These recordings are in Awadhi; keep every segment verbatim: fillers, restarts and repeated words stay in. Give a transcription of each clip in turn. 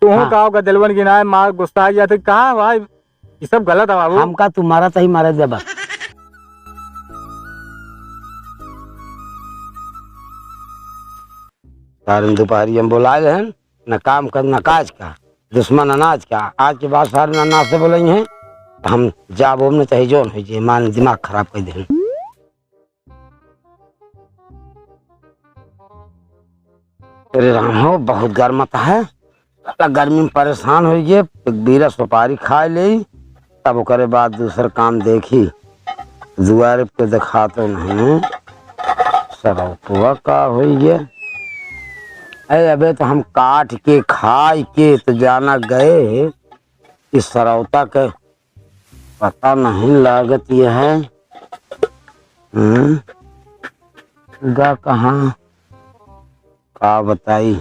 तू हाँ। का होगा, दिलवन की ना मार गुस्सा आ गया था, कहाँ भाई? ये सब गलत है बाबू। हमका तू मारा तही मारा दे बस। कारण दोपहरी हम बोलाए रहन, न काम कर, न काज का, दुश्मन अनाज का। आज के बाद सारे न अनाज से बोलेंगे, हम जाबो न चाहे जौन हो जे, मान दिमाग खराब कर देहन। अरे राम हो, बहुत गरमत है, साला गर्मी में परेशान हो गए। एक बीरा सुपारी खा ले, तब ओकरे बाद दूसर काम देखी। दुआरे पे देखा तो नहीं, सरौतवा का होई गे? अरे अबे तो हम काट के खाई के तो जाना गए, इस सरौता के पता नहीं लागत ये है। हम्म? गा कहाँ? का बताई?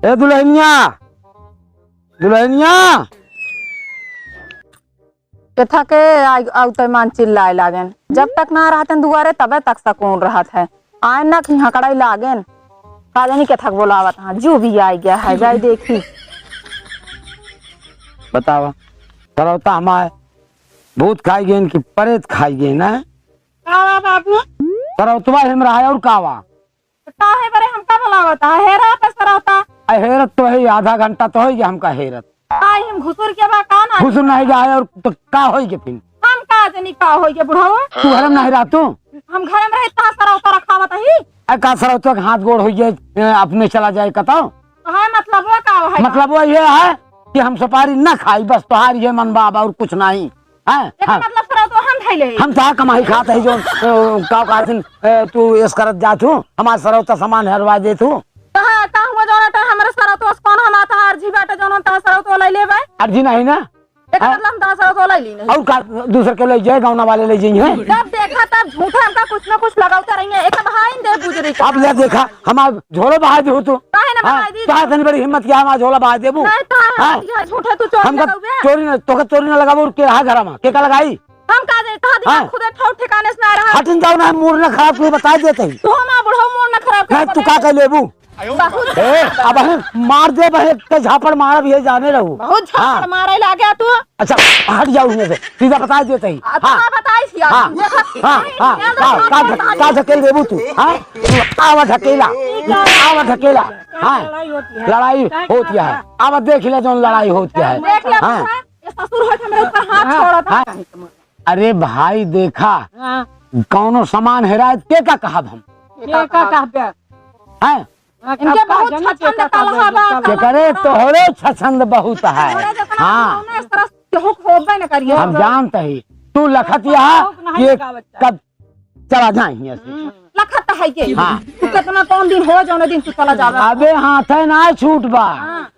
ए दुल्हनिया, दुल्हनिया। एथा के आइ-, आउते मान चिल्लाए लागेन। जब तक ना रहतन दुआरे, तबे तक सकून रहत है। आए ना कि हकड़ाई लागेन। का जानी केथक बोलावत हाँ, जो भी आइ गया है, जाए देखी। बतावा, सरौता हमार भूत खाई गए कि परेत खाई गए ना? का बा बाबू? सरौतवा हम रहा और का बा? तो काहे बरे हमका बोलावत है? हेरा त सरौता। अ, हेरत तो है, आधा घंटा तो होई गया हमका हेरत। आई हम घुसुर के बा का ना? घुसुर नहीं गया है और तो का होई के फिर? हम का जनी का होई के बुढ़ावा? तू घर में नहीं रह तू? हम घर में रहे ता सरौता रखावत ही। अ, का सरौता के हाथ गोड़ होई गए, अ, अपने चला जाए कताओ? तो है मतलब वो का है? मतलब वो ये है कि हम सुपारी ना खाई, बस तोहार ये मन बा, और कुछ नहीं। हैं? एकर हाँ। मतलब सरौतो हम धइले। हम तोहार कमाई खात है जो, अ, का कहथिन, अ, तू एस करत जात हूँ, हमार सरौता सामान हरवा देत हूँ। कहाँ, का हुआ जौना टाइम हमरे सरौतो से कौन हम आता अर्जी बाटे जौन हम तोहार सरौतो ले लेबे? अर्जी नहीं ना? एकर हैं? मतलब हम तोहार सरौतो ले ली नहीं। और का दूसर के ले जाए, गाँव वाले ले जाइए। जब देखा तब झूठे हमका कुछ ना कुछ लगावते रहिए। एक बहाइन दे बुजरी के। अब ले देखा, हमार झोला बहाय देबू तू। काहे ना हाँ, बहाय दी? तोहार इतनी बड़ी हिम्मत क्या हमार झोला बहाय देबू? नहीं, तोहार हाँ? हिम्मत क्या? झूठे तू चोरी हमका लगावे? चोरी ना, तोके चोरी ना लगावे और के रहा घर में? के का लगाई? हम का जाई? तोहार दिमाग हाँ? खुदे ठौर ठिकाने से ना रहा। हटिन जाओ ना, मूड ना खराब कोई बता देते ही। तू हमार बुढ़ऊ मूड ना खराब कर नहीं, तू बता। का कर लेबू? बहुत ए, अब हम मार दे, बहे एक झापड़ मारब, ये जाने रहू। बहुत झापड़ हाँ। मारे लागे तू। अच्छा, हट जाओ हियाँ से, सीधा बता देते ही। आ, हाँ। का बताई छी हाँ, आज? हाँ, हाँ, का, का, का, का धकेल देबू तू? हाँ? आवा ढकेला, आवा ढकेला। हाँ, लड़ाई होती है। लड़ाई होती है। आवा देख ले जौन लड़ाई होती है। देख ले हाँ। बेटा, ये ससुर होत हमरे ऊपर हाथ हाँ। छोड़त हाँ। है। अरे भाई देखा, हाँ। कौनो सामान हेराए के का कहब हम? के का कहबे? हैं? इनके बहुत छछंद कलहा बा। के करे तोहरे छछंद बहुत है। तोहरे जितना हाँ। कौनो इस तरह से केहू होबे न करिए। हम जानत ही, तू लखत यहाँ केहू के नहीं कि लगावत चाही। कब चला जाए हियाँ से। हम्म, लखत है के। हाँ। तू कितना कौन दिन हो जौने दिन तू चला जावे। अबे हाथे ना छूट बा। हाँ।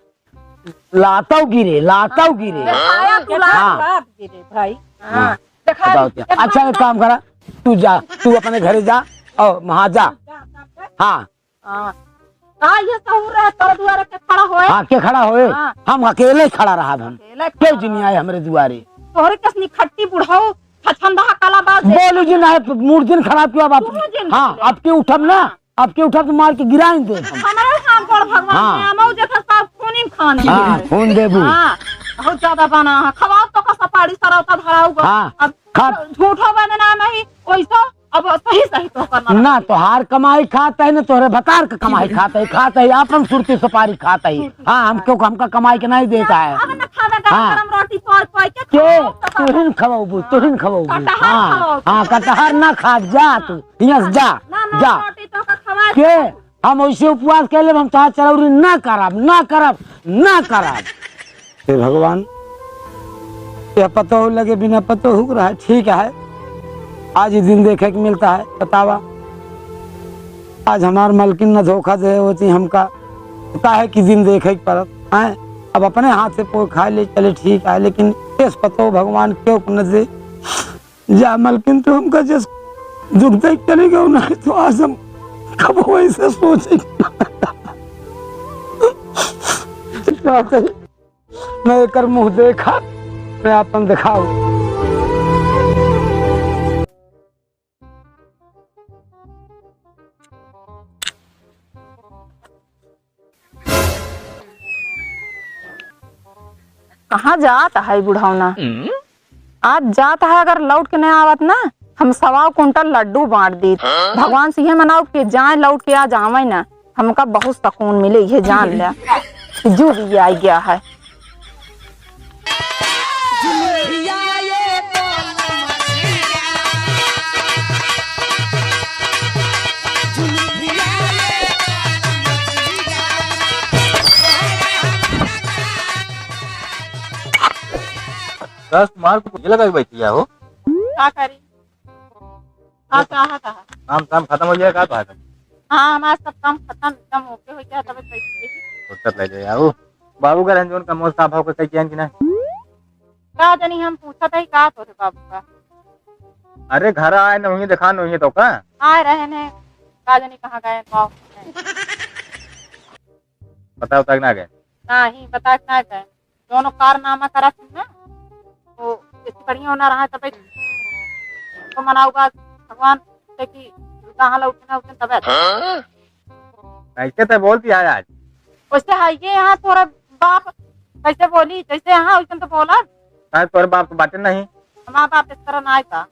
लातौ गिरे, लातौ गिरे। आया तू ला। हाँ। लात गिरे भाई। हाँ। हाँ। देखा बताओ क्या? देखा अच्छा एक काम करा, तू जा, तू अपने घरे जा और वहाँ जा। हाँ। हाँ। हाँ, ये सहूर रहे, तोरे दुआरे के खड़ा होए। हाँ, के खड़ा होए? हाँ। हम अकेले खड़ा रहब हम। अकेले खड़ा केहू जी नहीं आए हमरे दुआरे। तोहरे कसनी खट्टी बुढ़ऊ, छछंदहा काला बास। बोलू जी ना, मूड दिन खराब किया अब आप। तू जिन हाँ, बोले। अब के उठब ना, अब के उठब तो मार के गिराइन देब हम। हमरे हाथ गोड़ भगवान हाँ। ने, हमऊ जेठा साहब खूनी खान हाँ, है। खून देबू। हाँ, बहुत ज्यादा बना है। खवाओ तो का सपाड़ी सरौता धराऊ गो। हाँ, अब खा- झूठो बदनाम है, वैसो अब सही सही तो करना ना, चाहिए। तोहार कमाई खात है, ना तोहरे भतार के कमाई खात है, खात है, आपन सुरती सुपारी खात है। हाँ, हमको, हमका कमाई के नहीं देता है। अब ना खावे गरम हाँ। गरम रोटी पोर पोर के के? खाओ, तो तुहिन खवाबू, तुहिन खवाबू। कटहर हाँ, खवाओ। हाँ, कटहर ना खा, जा तू, हियाँ से जा, ना, ना, जा। रोटी तो का खवा के? हम वैसे उपवास कर लेब, हम तोहार चरौरी ना करब, ना करब, ना करब। हे भगवान, यह पतोह लगे बिना पतोह हुक रहा है, ठीक है, आज ही दिन देखे के मिलता है, बतावा। आज हमार मलकिन न धोखा दे होती हमका, काहे कि दिन देखे के पड़त, हैं? अब अपने हाथ से पोए खाए ले चले, ठीक है, लेकिन इस पतोह भगवान क्यों न दे। जा मलकिन, तू हमका जस दुख देख चली गयो ना, तो आज हम कब वैसे सोचे। मैं एकर मुँह देखा, मैं आपन दिखाऊ। कहाँ जात है बुढ़ौना? हम्म? आज जात है, अगर लौट के नहीं आवत ना, हम सवा कुंटल लड्डू बांट दीत। हाँ? भगवान से ये मनाओ कि जाए लौट के आज आवे ना, हमका बहुत सुकून मिले, ये जान ले। जो भी आ गया है। दस मार को ये लगा के बैठी हो। का करी? का चाहत है? काम, काम खत्म हो गया का बात है? हाँ, हमारा सब काम खत्म, एकदम ओके हो गया, तब बैठ गई। फुर्सत ले जाए यार। बाबू का रंजन का मोल साहब होकर कहीं किया कि नहीं? का जानी, हम पूछत है का तोरे बाबू का। अरे घर आए नहीं, देखा नहीं तो का? आए रहे ने, का जानी कहाँ गए बाबू। पता उता कि ना गए? नहीं, पता कि ना गए। दोनों कारनामा करत हन ना, तो इससे बढ़िया होना रहा तबे। तो मनाऊ बात भगवान से कि कहाँ लौटना उठन तबे। हाँ? कैसे तो बोलती है आज? वैसे है ये यहाँ तोरा बाप कैसे बोली, जैसे यहाँ वैसे तो बोला। काहे तोरे बाप तो बाटे नहीं। हमारा बाप इस तरह ना आएगा।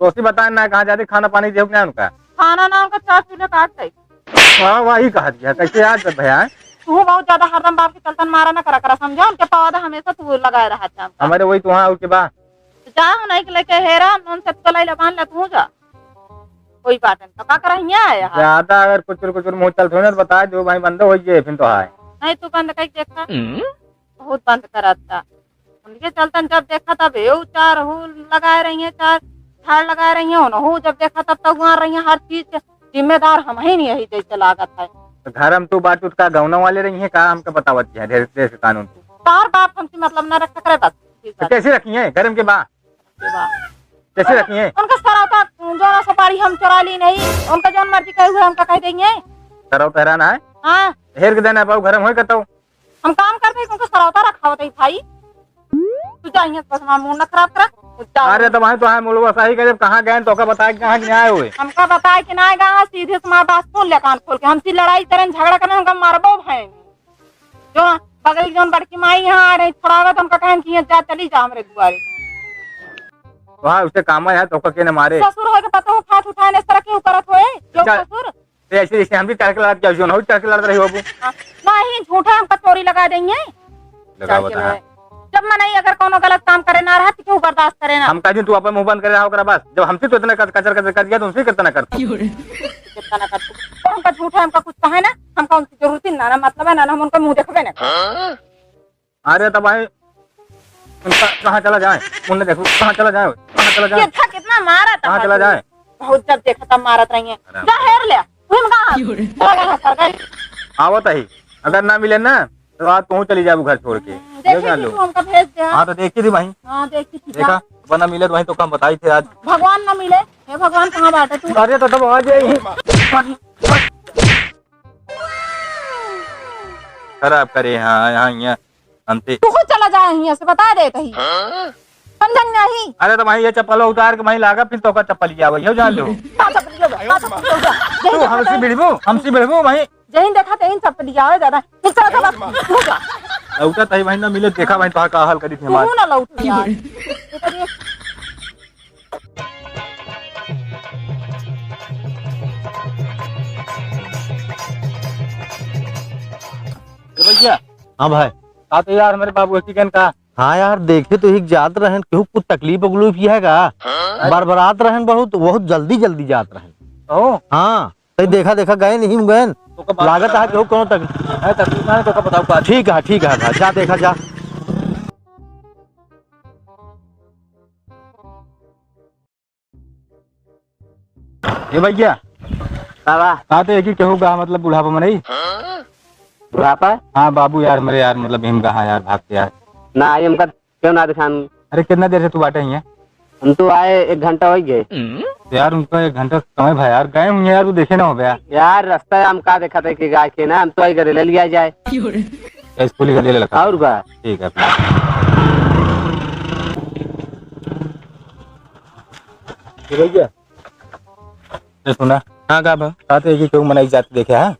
तो उसी बता ना, कहाँ जाते खाना पानी देव ना उनका? खाना ना उनका, चार चूल्हे काट दे। हाँ, वही कहा दिया, कैसे याद कर भैया? तू बहुत ज्यादा हरदम बाप के चलतन मारा ना करा करा, समझा? उनके पौधा हमेशा तू लगाए रहा था। हमारे वही तो वहाँ उनके बा। तो जा, नहीं के लेके हेरा, नून से तलाई लबान ले तू जा। कोई बात नहीं, तो का करा हियाँ आया है? ज्यादा अगर कुचुर कुचुर मुँह चलत हो ना, तो बता दो भाई, बंद हो गए फिर तो आए। नहीं, तू बंद कई देखा। हम्म? बहुत बंद करत था। उनके चलतन जब देखा तब एहू चार हू लगाए रही है, चार झाड़ लगाए रही है, उनहू जब देखा तब तक वहाँ रही है, हर चीज के जिम्मेदार हम ही नहीं यही जैसे लागत है। तो घर हम तू बात उठका गौना वाले रही है का, हमका बतावत है ढेर देश के कानून। तार बाप हमसे मतलब ना रख सकरे बस। तो कैसे रखी है घर के बा? के बा। कैसे रखी है? उनका सराता जो ना सुपारी हम चुरा ली नहीं, उनका जौन मर्जी कहे हुए हमका कह देंगे। सराव तहरा ना है? हाँ। हेर के देना बाबू घर में होई कतौ। हम काम करते हैं, क्योंकि सरौता रखा होता है भाई। तू जाइए, बस हमारा मूड ना खराब करा। तू जा। अरे तो भाई, तो है मुलवा सही करे, कहाँ गए तो का बताए कि कहाँ कि नहीं आए हुए। हमका बताए कि ना आए, कहाँ सीधे से हमारे बात सुन ले कान खोल के। हमसे लड़ाई करें, झगड़ा करें, हमका मारबो भाई। जो बगल की जोन बड़की माई यहाँ आ रही, थोड़ा तो हमका कहें कि यहाँ जा, चली जा हमरे दुआरे। वहाँ उसे काम है तो के न मारे। ससुर होए के पता हो, फाट उठाए ने इस तरह के ऊ करत होए, जो चल। ससुर। तो ऐसे जैसे हम भी चढ़ के लड़त जाओ, जो ना हो चढ़ के लड़त रही बाबू। हाँ, नहीं, झूठा हमका चोरी लगा देंगे। लगावत चढ़ के है। लड़ाई। जब मनई अगर कोनो गलत काम करे ना रहा, तो क्यों बर्दाश्त करे ना? हम कह दिन तू अपन मुंह बंद करे रहा ओकरा बस। जब हमसे तो इतना कच-, कचर कचर कर दिया, तो उनसे कितना करता। कितना ना करता। तो हमका झूठा, हमका कुछ कहे ना, हमका उनकी जरूरत ही ना, ना मतलब है ना, ना हम उनका मुंह देखबे ना। हाँ? अरे तो भाई, उनका कहाँ चला जाए? उनने देखो, कहाँ चला जाए? कहाँ चला जाए? ये अच्छा कितना मारा था कहाँ चला तू? जाए? बहुत जब देखा तब मारत रही है। अरे जा हेर ले, तुम कहाँ? क्यों रे? चला गया सर गए। आवत ही, अगर ना मिले ना, तो आज तू चली जाबू घर छोड़ के। हम्म, ये देखी जान थी लो। तू हमका भेज दे। हाँ, तो देखी थी भाई। हाँ, देखी थी देखा, जा। वरना मिले तो भाई तो कम बताई थे आज। भगवान ना मिले, हे भगवान, कहाँ बाटे तू? अरे तो तब आ जाए। खराब करे, हाँ, यहाँ, यहाँ। अंते। तू खुद चला जाए हियां से, बता देत ही। हाँ? समझन नहीं। अरे तो भाई ये चप्पल उतार के भाई लागा, फिर तोका चप्पल लिया भाई, हो जान लो। का चप्पल लिया? का चप्पल लिया? यही तू देखा हमसे था। भिड़बू, हमसे भिड़बू भाई। जहीं देखा तहीं चप्पल लिया आवे दादा। फिर चला जा बस, तू जा। लौटा तही भाई ना मिले, देखा भाई तोहार का हाल करी थी तू हमार। ना लौट यार। ये तो ये ए भैया। हाँ भाई। का तो यार हमारे बाबू की गन का। हाँ यार, देखे तो एक जात रहन, केहू कुछ तकलीफ उकलीफ ही है का? हाँ? बरबरात रहन बहुत, बहुत जल्दी जल्दी जात रहन। ओ। हाँ, तई देखा देखा गए नहीं गए। तो का बात लागत है केहू कोनो तकलीफ। है तकलीफ ना है तो का बताओ बात। ठीक है, ठीक है भाई, जा देखा जा। ए भैया। का बा? का तो एक ही केहू गा, मतलब बुढ़ापा में नहीं। बुढ़ापा? हाँ बाबू यार, मेरे यार, मतलब भीम कहाँ यार, भाग के यार। ना आई हमका क्यों ना दिखान? अरे कितना देर से तू बाटे ही है? हम तो आए एक घंटा हो गए। तो यार उनका एक घंटा समय भाई यार, गए हुए यार, तू देखे ना हो गया। यार रास्ता हम का देखा थे कि गाय के ना, हम तो आई घरे ले लिया जाए। या स्कूल ही ले लगा। और का? ठीक है अपना। ये भैया, ये सुना। हाँ, का बा? साथ एक ही क्यों मनाई जात देखे, हाँ?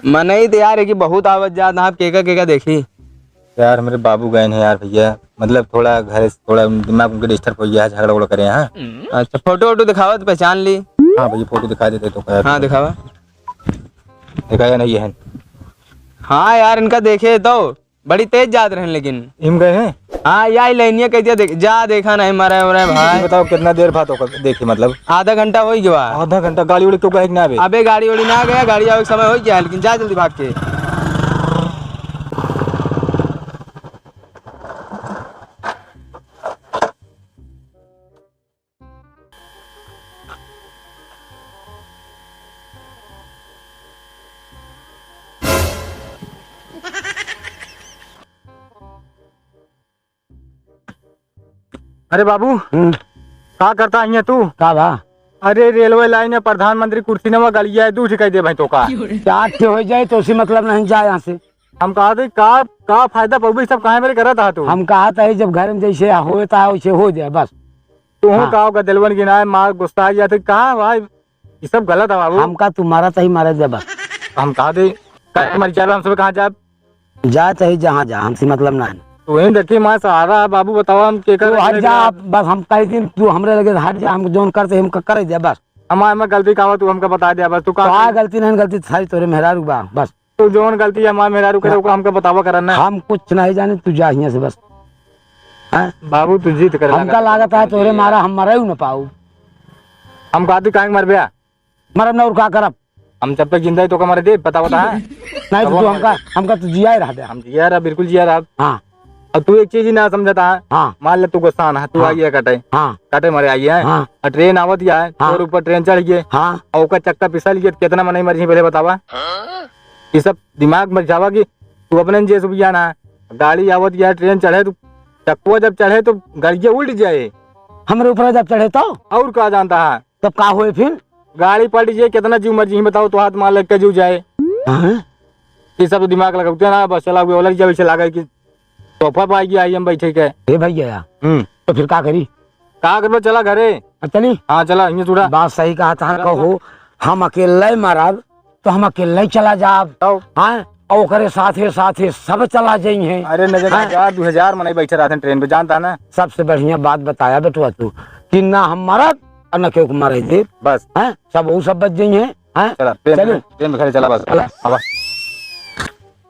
मनई तो यार, एक ही बहुत आवत जात, आप केका केका देखी। यार, हमरे बाबू गए हैं यार भइया, मतलब, थोड़ा घर से थोड़ा दिमाग उनके disturb होइ गया है, झगड़ा उगड़ा करे हैं। अच्छा, फोटो वोटो दिखावा तो पहचान ली। हाँ भइया, फोटो दिखा देते तो। हाँ, दिखावा। दिखाया नहीं है। हाँ यार, इनका देखे तो बड़ी तेज जात रहन, लेकिन इम गए हैं? हाँ, या ही लाइनिया कह दिया, देख, जा देखा नहीं, मरे उरे भाई। बताओ, कितना देर बाद ओकर देखी, मतलब? आधा घंटा होइ गया। आधा घंटा? गाड़ी उड़ी क्यों गए कि ना अबे? अबे गाड़ी उड़ी ना गया, गाड़ी आवे के समय होइ गया है, लेकिन जा जल्दी भाग के। अरे बाबू, हम्म। का करता हियाँ तू? का बा? अरे रेलवे लाइन में प्रधानमंत्री कुर्सी नवा गलिया है, दू ठे कह दे भाई तो का। चार ठे होइ जाए तो उसे मतलब नहीं, जा यहाँ से। हम कहा थे का, का फायदा पउबे, सब काहे मेरे करत हा तू? हम कहा था जब घर में जैसे होता है वैसे हो जाए बस। तू हाँ। का गदलवन गिनाए मार गुस्सा आ जाते, कहा भाई ये सब गलत है बाबू। हमका तू मारत ही मारत जा बस। हम कहा थे, काहे मर जाए, हम सब कहाँ जाए? जा चाहे जहाँ जा, हमसे मतलब ना है। तू ही देखी माँ सहारा है बाबू, बताओ हम के तू कर हट जा, बस हम कह दिन तू हमरे लगे हट जा, हम जौन करते हम क-, करे दे बस। हमारे में गलती का हो, तू हमका बता दे बस, तू का का गलती नहीं, गलती सारी तोरे मेहरारू बा, बस। तू जौन गलती हमारे मेहरारू करे, ना। ओका हमका बतावा करन ना। हम कुछ नहीं जाने, तू जा हियाँ से बस। हैं? बाबू, तू जीत करे हमका लागत लागत है, तोरे मारा हम मरे न पाऊ। हम कहती काहे मर गया? मरब ना और का करब? हम जब तक जिंदा है तो का मरे दे, पता बता है? नहीं तो कब तू मर हमका, गया? हमका तू जिया ही रह दे। हम जिया रहा, बिल्कुल जिया रहा। हाँ। अब तू एक चीज ही ना समझता है। हाँ। मान ले तू गुस्सा ना, तू हाँ। आ गया कटे। हाँ। कटे मरे आ गया है। हाँ। और ट्रेन आवत गया है, हाँ। और ऊपर ट्रेन चढ़ गए। हाँ। और ओकर चक्का पिसल गया, कितना मनई मर गई पहले बतावा? ये सब दिमाग में जावा कि तू अपने जे सुबिया ना, गाड़ी आवत गया, ट्रेन चढ़े, तू चक्कुआ जब चढ़े तो गड़िया उल्ट जाए। हमरे ऊपर जब चढ़े तो? और का जानता है? तब का होए फिर? गाड़ी पलट जाए, कितना जीव मर जी बताओ, तो हाथ मार लग के जीव जाए। हाँ? ये सब दिमाग लगाते ना, बस चला गया, लग जाए, वैसे लगा कि तोहफा पाई गया, आई हम बैठे के। हे भैया, हम्म। तो फिर का करी? का करबे, चला घरे। अब चली? हाँ, चला, हियाँ थोड़ा। बात सही कहा था, चला। कहो, हम अकेले मरब, तो हम अकेले चला जाब। तब? हाँ? और ओकरे साथे, साथे सब चला जाइहैं। अरे, नजर हाँ? हजार, दो हजार मनई बैठे रहते हैं ट्रेन पे, जानता है ना? सबसे बढ़िया बात बताया बेटवा तू, कि ना हम मरब और ना केहू के मरे देब। बस। हैं? सब, वो सब बच जाइहैं। हैं? चला, ट्रेन चली। में, ट्रेन में घरे चला बस। चला। अब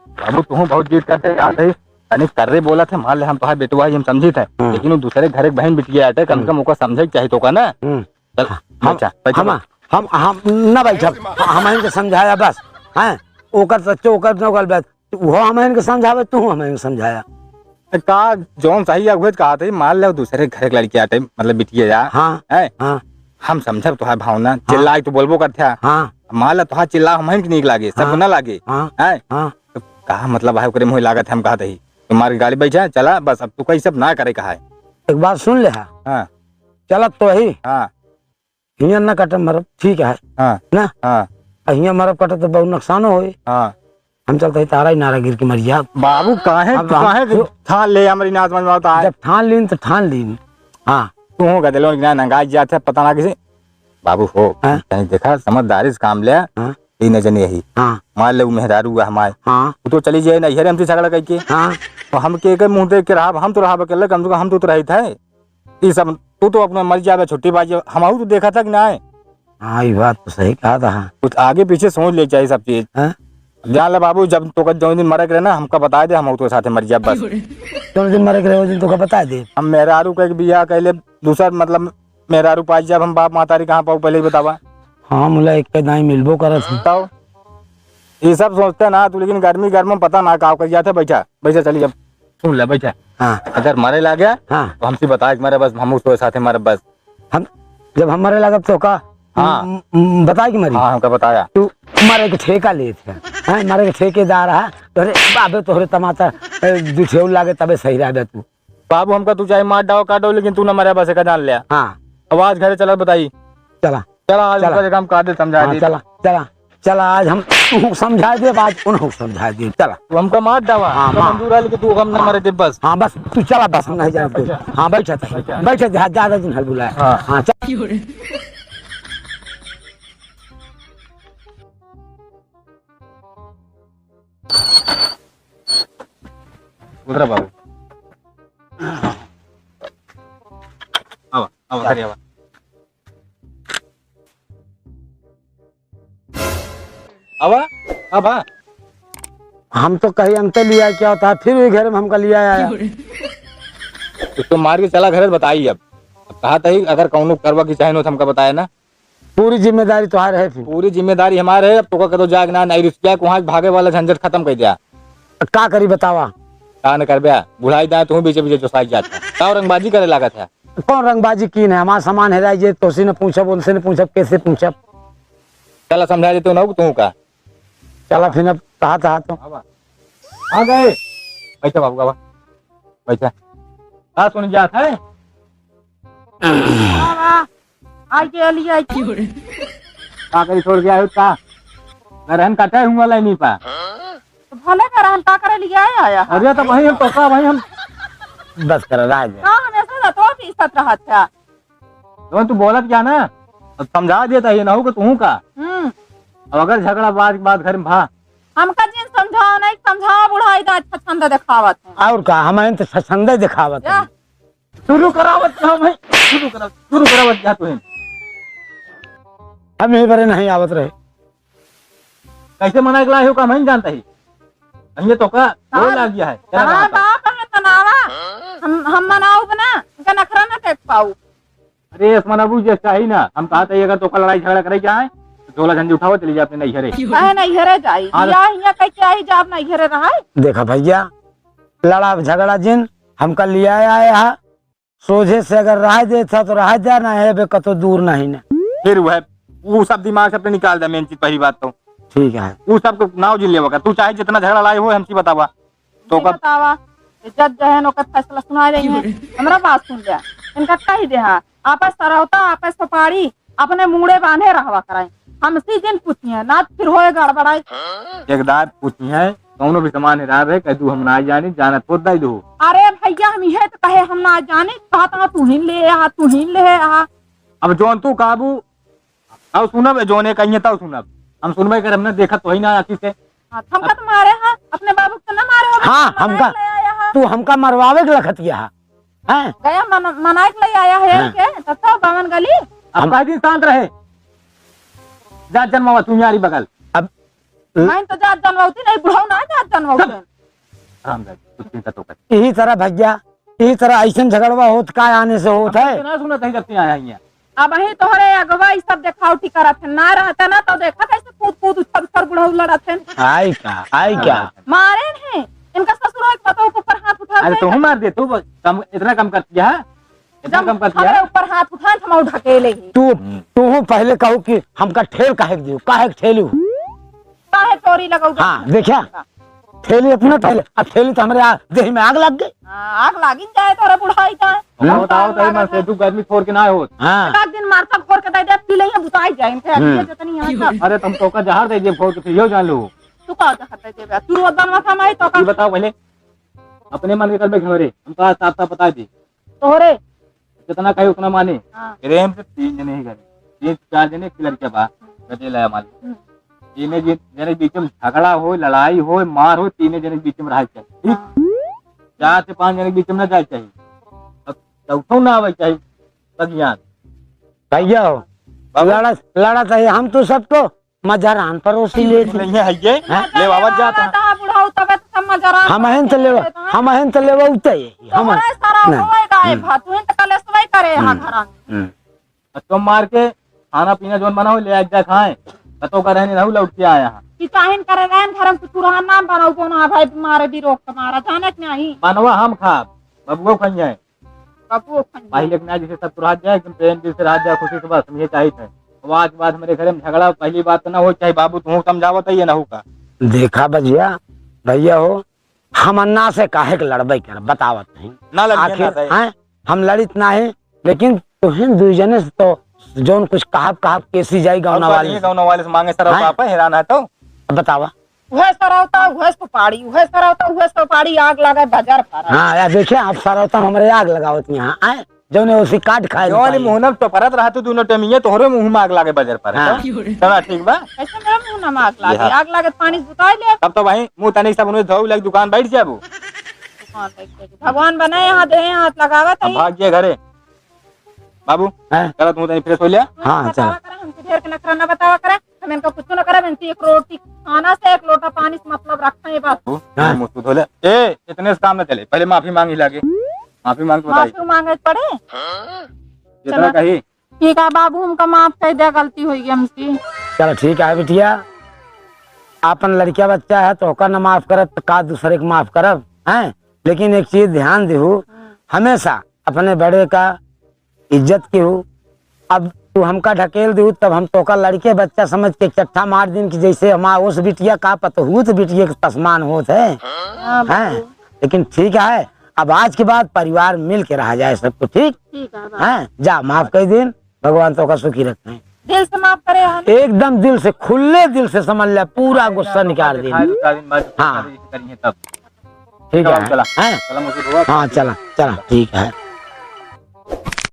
बाबू, तू बहुत जिद करते यार, है, तनी कर्रे बोला थे, मान ले हम तोहार बेटवा ही, हम समझी थे, हम्म। लेकिन वो दूसरे घर एक बहन बिटिया आटे, कम से हम्म। कम ओका समझे के चाही तो का ना। हम्म। चल, हम, बैठा, बैठा, हम, बैठा। हम, हम ना बैठब, हम इनके समझाया बस, हैं? ओकर सच्चो, ओकर न ओकर बात, वो हम इनके समझावे, तू हम इनके समझाया। त का जौन सही है, उहे त कहा थे, मान ले दूसरे घर के लड़की आटे, मतलब बिटिया जा, हाँ, हैं? हाँ। हम समझब तोहार भावना, हाँ। चिल्लाई तो बोलबो करते हैं। हाँ। मान ले तोहार चिल्ला हम इनके नीक लागे, सब हाँ। ना लागे, हाँ। हैं? हाँ। तो कहा मतलब है, ओकरे मुँह लागत है, हम कहत ही, तुम्हारी गाड़ी बैठा, चला, बस अब तू कहीं सब ना करे कहा है। एक बात सुन ले हा। हाँ। चलत तो ही। हाँ। हियाँ ना कटम मरब, ठीक है। हाँ। ना? हाँ। आ हियाँ मरब कटब तो बहुत नुकसानो होई। हाँ। हम चलत ही तारा ही नारा गिर के मर जा। बाबू, काहे, अब तू हम काहे जो ठान ले, हमरी नाच समझ में आवता है। जब ठान लीन तो ठान लीन। हाँ। तू हो गदलो ना नंगाई जात है, पता ना किसी। बाबू हो, हाँ? कहीं देखा, समझदारी से काम ले। हाँ। तीन जने यही। हाँ। मान ले, उ मेहरारू हुआ हमारे। हाँ। वो तो चली जाए ना, ये हमसे झगड़ा करके। हाँ। तो हम के, के मुँह देख के रहा, हम तो रहा अकेले, कम से कम हम तो, तो रहित है। ई सब तू तो अपना मर जाबे, छुट्टी बाजी, हम तो देखा था कि ना है। हाँ, ये बात तो सही कहा था। हाँ। कुछ आगे पीछे सोच ले चाहिए सब चीज। हाँ? जान ले बाबू, जब तो जौन दिन मरे के रहे ना, हमका बता दे, हम तो साथे मर जाब बस। जौन दिन मरे के रहे, वो दिन तोका बता दे। हम मेहरारू के बियाह कैले, दूसर मतलब मेहरारू पाई जाब हम, बाप महतारी कहाँ पाऊ, पहले ही बतावा। हाँ, मुला एक के दाई मिलबो करत है। बताओ। ये सब सोचते ना तू, लेकिन गर्मी गर्म में पता ना का कर जाते। बैठा, बैठा, चली जब। सुन ले, बैठा। हाँ। अगर मरे लागे, हाँ। तो हमसे बता के मरे बस, हम उसके साथे मरे बस। हम, जब हम मरे लागब तो का? हाँ। म-, म-, बताए के मरी? हाँ, हमका बताया। तू मरे के ठेका लेत है, हैं? मरे के ठेकेदार है, तोहरे बाबे तोहरे तमाचा, ए, दुठेउ लागे तबे सही रहबे तू। बाबू, हमका तू चाहे मार डाओ, काट डाओ, लेकिन तू ना मरे बस, एका जान ले। हाँ। अब आज घरे चला बताई। चला। चला, आज चला। उनका जगह हम काट दे, समझा हाँ, दी। चला, चला। चला, आज हम तुहू समझाए देब, आज उनहू समझाए देब। चला। तू हमका मार डावा, हाँ, तो मार। मंजूर है, लेकिन तू हम ना मारे देब बस। हाँ, बस, तू चला, बस, हम नहीं जाए देब। अच्छा। हाँ, बैठा था। अच्छा। बैठा था, ज्यादा दिन हल बुलाया। हाँ। हाँ, चल। उतरा बाबू। आवा, आवा, घरे आवा। आवा, आवा। हम तो कहीं अंते लिया क्या होता है, फिर भी घर में हमका लिया आया। उसको मार के चला घरे, बताई अब। अब कहा था ही, अगर कौनो करवा की चाहे नो तो हमका बताया ना। पूरी जिम्मेदारी तुम्हारे है फिर। पूरी जिम्मेदारी हमारे है। अब तोका कतो जाग ना, नहीं रुस जाए, वहाँ भागे वाला झंझट खत्म कर दिया। का करी बतावा? का न करबे, बुढ़ाई दाए तू बीचे बीचे जोसाई जात है। का रंगबाजी करे लागत है? कौन रंगबाजी की न, हमार सामान हेराई जे, तोसी न पूछब, उनसे न पूछब, कैसे पूछब? चला समझा देते हो ना तू का। चला फिर अब कहा था तो। आवा। आ गए। बैठा बाबू, आवा। बैठा। का सुन जात है? आवा। आई के लिए आई के। का करी छोड़ के आयो का? गरहन काटे हुआ लाइनी पा। तो भले गरहन का करे लिए आया, आया है। अरे तो वही हम तो का, वही हम बस कर राज। हाँ, हमेशा तो तो पीसत रहत है। जौन तू बोलत क्या ना, अब समझा देता ही ना हो कि तू का। हम्म। अब अगर झगड़ा बात, बात घर में भा। हमका जिन समझाओ नहीं, समझाओ बुढ़ाई दा अच्छा छंद दिखावत है। और का, हम तो छंद दिखावत है। शुरू करावत ना भाई, शुरू करावत, शुरू करावत जा तू है। हम यही बरे नहीं आवत रहे। कैसे मना के लाए हो का, हम नहीं जानता ही। ये तो का, वो हाँ, लाग गया है, चला हाँ, बाबा। बाप है तनावा। हम, हम मनाऊ बना, इनका नखरा ना देख पाऊ। अरे, इस मनाबू जे चाही ना, हम कहा था, अगर तो का लड़ाई झगड़ा करे जाए, तो झोला झंडी उठाओ, चली जाए अपने नैहरे। काहे नैहरे जाई? हाँ। या हियाँ कह के आई, जाब नैहरे रहाई। देखा भैया, लड़ा झगड़ा जिन, हमका लिया आया है, सोझे से अगर रह देत ह तो रह जा, ना है बे कतो दूर नहीं ना। फिर वह, वो सब दिमाग से अपने निकाल दे, मेन चीज पहली बात तो। ठीक है। वो सब तो नाव जिन लेवा का। तू चाहे जितना झगड़ा लाए हो, हमसे बतावा। तो तो कब बतावा, जज जो है ना, ओकर फैसला सुना रही है। हमरा बात सुन ले, इनका कह दे हा, आपस सरौता, आपस सुपारी, अपने मूड़े बांधे रहवा कराई। हमसे जिन पूछिए ना, फिर होए गड़बड़ाई। एक दार पूछिए, कौनो भी सामान हेराब है, कह दू हम ना जानी, जाना तो दे दो। अरे भैया, हम इहे तो कहे हम ना जानी, कहत हा तू ही ले आ, तू ही ले आ। अब जौन तू काबू, अब सुनब, जौने कहिए तब सुनब। हम सुनबे कर, हमने देखा तो ही ना आँखी से। हाँ, हमका तो मारे हा, अपने बाबू को तो ना मारे हो, हाँ, हमका हमका, ले आया हा। तू हमका मरवावे के लखत किया हा। हैं? गया मन-, मनाए के ले आया है हाँ। के, तब तो बावन गली। अब हम कई दिन शांत रहे। जात जनमावा तू न्यारी बगल। अब मैं तो जात जनवाउती नहीं, बुढ़ऊ ना जात जनवाउती। चुप। आराम से, कुछ चिंता तो कर। यही तरह भैया, यही तरह ऐसन झगड़वा होत का आने से होत हम है? तो ना सुनत है जब से आया ही है। अब ही तोहरे अगवा ई सब देखावटी करत है, ना रहते ना तो देखा कैसे कूद कूद उछर उछर बुढ़ऊ लड़त है। आई का, आई का? मारे हैं, इनका ससुर एक पतोह के ऊपर हाथ उठा अरे दे। तू मार दे, तू बस कम, इतना कम कर दिया है? इतना जब कम कर दिया हमरे है? ऊपर हाथ उठाए तो हम ढकेले ही। तू, हम्म। तू पहले कहू कि हमका ठेल काहे के दियो, काहे के ठेलू? काहे चोरी लगाऊ? हाँ, देखा? ठेली अपना ठेली, अब ठेली तो हमरे आ-, देह में आग लग गई। हाँ, आग लागिन जाए तोरे बुढ़ाई का। हम्म? बताओ, बताओ, तही मन से दुख आदमी छोड़ के ना होत। हाँ। एक आध दिन मारता फोड़ के दे दे, पी लेंगे, बुताई जाए, इनके हम्म। अभी जतनी यहाँ का। अरे, तुम तो का जहर दे दे फोड़ के, फिर यो जान लो। तू का जहर दे देबे? तू रोज बनवा था मैं तो का। ये बताओ पहले, अपने मन के कर में घरे, हम तो आज साफ साफ बता दी। तोहरे? जितना कहे उतना माने। हाँ। प्रेम से तीन जने ही घरे, तीन चार जने एक लड़का बा, गदेला है मालिक। हम्म। तीने जन-, जने के बीच में झगड़ा हो, लड़ाई हो, मार हो, तीने जने के बीच में रहे के चाहिए। ठीक? हाँ। चार से पाँच जने के बीच में ना जाए के चाहिए। अब चौथो ना आवे के चाहिए, बगियान। भैया हो, बाबू। लड़ा, लड़ा चाहिए हम तो सबको। मजरान परोसी लेत ही। नहीं है ये? हैं? ले बाबा जाता। बुढ़ऊ तबे तो सब मजरान हम हैं तो लेवा, लेता है। हम हैं तो लेवा उते ही। हम तोहरे सारा नहीं। होए गाए हम्म। भात, तू ही तो कलेसवे करे यहाँ हम्म। घरा में। हम्म। तो मार के खाना पीना जोन बना हो ले आ जा खाए। कतो का रहने रहू लौट के आया है। कि चाहे करे रहन घर में कुछ चूल्हा नाम बनाऊ को ना भाई मारे भी रोक के मारा जाने के नहीं। बनवा हम खाब, बबुओ खाई है। कबो खन पहिले के ना जैसे सब तुरहात जाए, एकदम प्रेम दिल से रहा जाए, खुशी से बस, हम ये चाहित है। अब आज के बाद हमरे घरे में झगड़ा, पहली बात तो ना हो, चाहे बाबू तू समझावत है, ये ना होगा। देखा बजिया, भैया हो, हम अन्ना से काहे के लड़बे कर, बतावत नहीं। ना लड़िए, ना आखिर, सही। हैं, हम लड़ित ना है, लेकिन तुहिन दुई जने से तो जौन कुछ कहब, कहब, केसी जाई अब गौना बात वाले ये से। गौना वाले से मांगे सर, हैं? पापा हैरान है तो। अब बतावा। उहे सरौता, उहे सुपारी, उहे सरौता, उहे सुपारी, आग लागे बजर पर। हाँ, या देखिए, आप सरौता हमरे आग लगावत यहाँ, आए, जौने उसी काट खाए जौन रुपाई। मुँह न टोपरत रहा तू दोनों टेमिये, तोहरे मुँह में आग लागे बजर पर। हाँ। तो, चला ठीक बा। कैसे मेरे मुँह में आग लागे? ये हाँ। आग लागे तो पानी बुताई ले। तब तो भाई, मुँह तनिक सब उन्हें धो लग दुकान बैठ जाबू। हाँ, देख, देख। भगवान बनाए हाथ, देहे हाथ लगावत हम है। भाग गए घरे। बाबू, हैं? चला तू तनी fresh हो लिया। हाँ, बतावा चला। करा, हमसे ढेर के नखरा ना बतावा करा। हम इनका कुछ ना करब, इनसे एक रोटी खाना से एक लोटा पानी से मतलब रखा है बस। तू हाँ। मुंह धो ले। ए, इतने से काम ना चले, पहले माफी मांगी लागे। माफी मांग के बताई। माफी मांगे पड़े? जितना चला। कही। ठीक है बाबू, हमका माफ कर दे, गलती होई गई हमसे। चला ठीक है बिटिया, अपन लड़किया बच्चा है तो ओकर न माफ करब तो का दूसरे के माफ करब, हैं? लेकिन एक चीज ध्यान दिहु, हमेशा अपने बड़े का इज्जत किहु। अब तू हमका ढकेल दिहु तब हम तोका लड़के बच्चा समझ के एक चट्टा मार दिन कि जैसे हमार उस बिटिया का पतहूत बिटिया के तसमान होत है, हाँ, हैं? बाबू। लेकिन ठीक है, अब आज के बाद परिवार मिल के रहा जाए सबको, ठीक? ठीक है बाबू। हैं? जा, माफ कर दिन, भगवान तोका सुखी रखे। दिल से माफ करे हम। एकदम दिल से, खुले दिल से समझ ले, पूरा गुस्सा निकाल दे। खाए तो चार दिन बाद हाँ। करिए तब। ठीक ठीक है है, बाबू, चला। हैं? चला, मुझे धोआ। हाँ, चला, चला, ठीक है।